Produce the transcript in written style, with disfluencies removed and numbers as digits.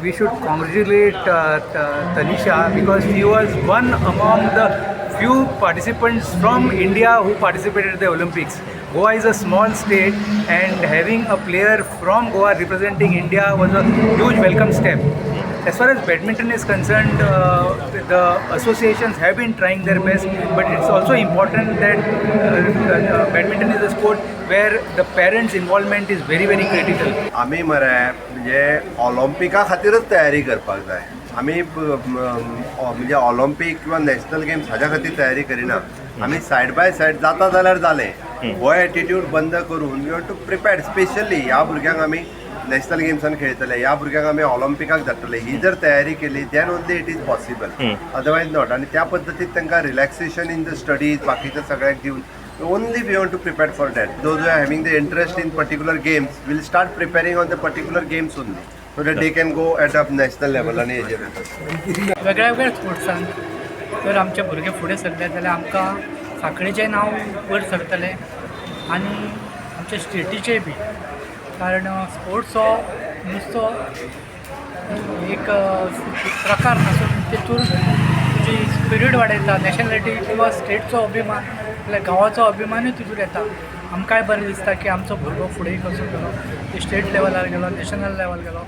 We should congratulate Tanisha because she was one among the few participants from India who participated in the Olympics. Goa is a small state, and having a player from Goa representing India was a huge welcome step. As far as badminton is concerned, the associations have been trying their best, but it's also important that badminton is a sport where the parents' involvement is very, very critical. आमी मरे म्हणजे ऑलिम्पिका खातीरच तयारी करपाक जाय. आमी म्हणजे Olympic किंवा national games हाज्या खातीर तयारी करिना. आमी सायड बाय सायड जाता जाल्यार जालें हो एटिट्यूड बंद करून we want to prepare. Specially ह्या भुरग्यांक आमी नॅशनल गेम्सान खेळटले, ह्या भुरग्यांक आमी ऑलिम्पिकाक धाडटले, ही जर तयारी केली, then only it is possible, otherwise not. आनी त्या पद्दतीन तांकां रिलॅक्सेशन इन the studies, बाकीच्या सगळ्याक दिवन only we want to prepare for that. Those who are having the interest in particular games will start preparing on the particular games only, so that they can go at a national level आणि हेजेर. वेगळ्या वेगळ्या स्पोर्ट्सान जर आमचे भुरगे फुडें सरले जाल्यार आमकां सांखळेचें नांव वयर सरतलें आनी आमच्या स्टेटीचेंय बी, कारण स्पोर्ट्स हो नुस्तो एक प्रकार नासून तेतून तुजी स्पिरीट वाडयता, नॅशनलिटी किंवा स्टेटचो अभिमान, आपल्या गांवाचो अभिमानूय तितून येता. आमकांय बरें दिसता की आमचो भुरगो फुडें कसो गेलो, स्टेट लेवलार गेलो, नॅशनल लेवल गेलो.